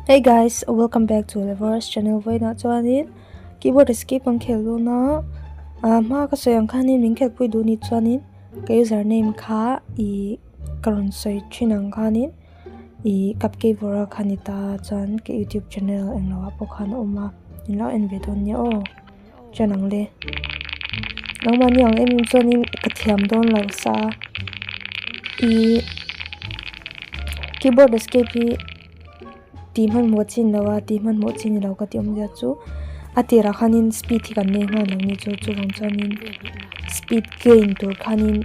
Hey guys, welcome back to Levora's channel vawiinah chuanin keyboard escape an khel dawn a ah hma ka sawi ang khanin min khelpui duh anih chuanin ka username kha ih ka rawn sawi thin ang khanin ih cupcake vawra kha ni ta chuan ka youtube channel englo ah pawh khan a awm a in lo en ve dawn nia aw chen ang le nangmahni ang em em chuanin ka thiam dawn lo sa ih keyboard escape hi tih hmanhmawh chi ni lo a tih hmanhmawh chi ni lo ka tih awmzia chu a tirah khanin speed hi kan nei nghal lo ni chu chuvang chuanin speed gain tur khanin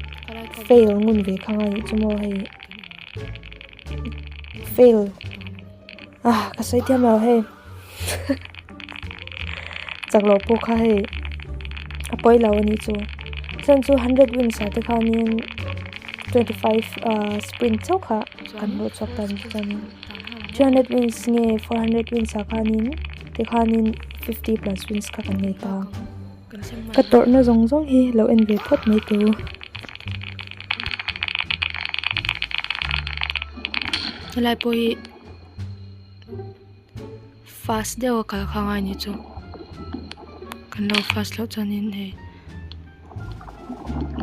fail ngun ve kha ngai chu maw hei fail ah ka sawi thiam lo hei chak loh pawh kha hei a pawi lo a nih chu chuan chu hundred wins ah te khanin 25 ah sprint chauh kha kan hlawh chhuak ta ni chuanin 300 wins nge 400 wins ah khanin tikhanin 50 plus wins kha kan nei ta ka tawrhna zawng zawng hi lo en ve phawt mai teh u. Helai pawh hi fast deuh a kal kha ngai ni chu kan lo fast loh chuanin hei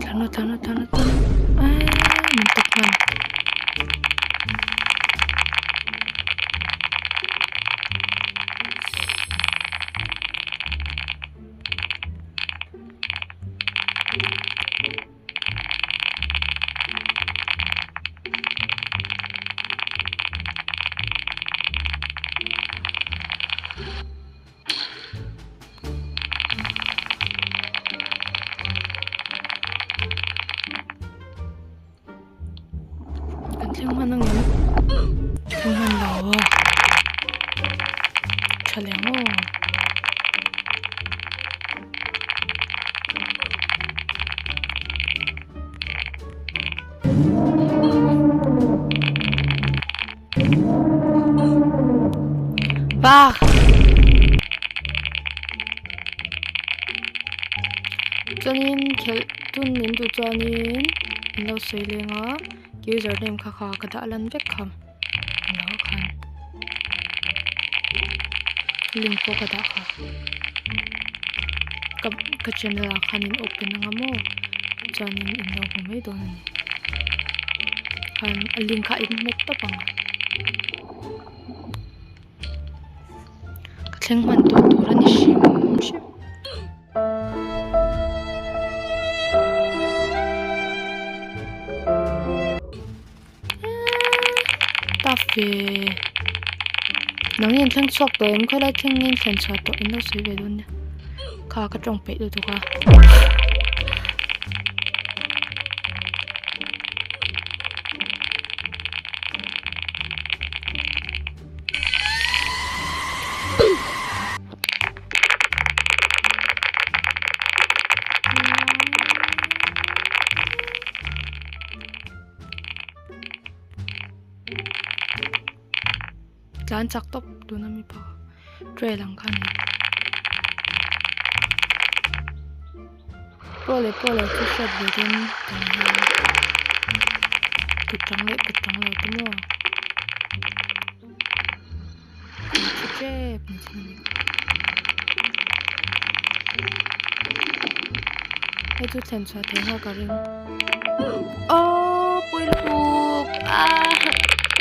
tlan rawh tlan rawh tlan rawh tlan rawh eee min tawp hman. Kan thleng hman ang em? Thleng hman lo a. Tha leh ang aw. Bak! Chuanin khelh tun min duh chuanin min lo sawi leng a username kha kha ka dah lan vek kha alo khan link pawh ka dah kha ka ka channel ah khan in open anga maw chuanin in lo hmu mai dawn a ni khan a link kha in hmet tawp ang ka thleng hman tawh tur a ni hrim hrim. Ta ve nang hian thleng chhuak tawh em khawilai thleng nge thlen chhuah tawh in lo sawi ve dawn nia kha ka tawng peih lutuk a. Tlan chak tawp tuna mi pa trail ang kha a ni. Pawh leh pawh lo chu hriat ve dawn tang hian kut tang leh kut tang lo te maw thi tep ni chin a ni. Hei chu thlen chhuah thei nghal ka ring. Aww pawi lutuk ah ka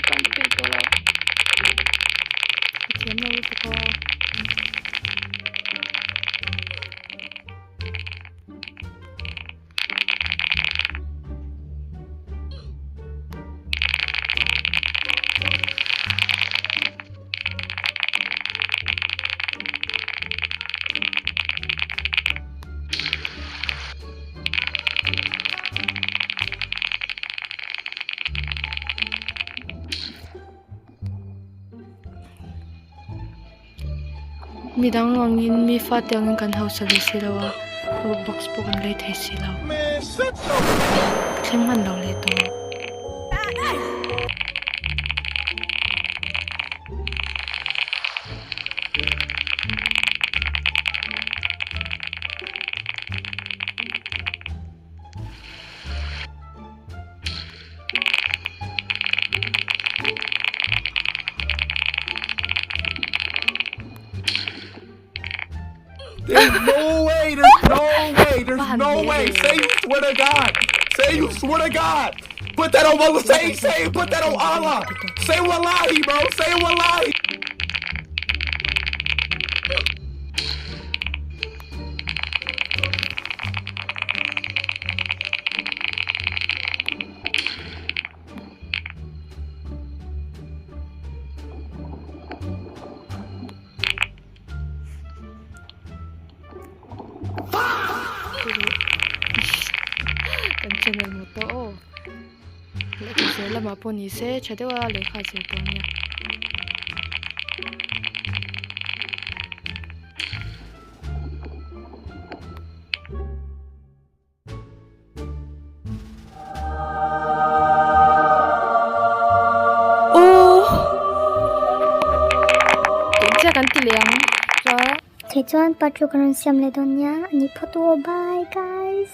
tan peih tawh lo ka thiam lo lutuk a. Midang angin mi fate angin kan hausa ve si lo a box pawh kan lei thei si lo thleng hman lo leh tawh. There's no way there's no way Va there's han no hle way ve. say you swear to God say you swear to God put that on Allah say say put that on Allah say wallahi bro say wallahi. Kan channel maw tawh aw. Lehkha zir lamah pawh ni se tha deuh a lehkha zir dawn nia. Aww Tun chiah kan ti leh ang chuan. Thei chuan part chu ka rawn siam leh dawn nia, a ni phawt u aw bye guys.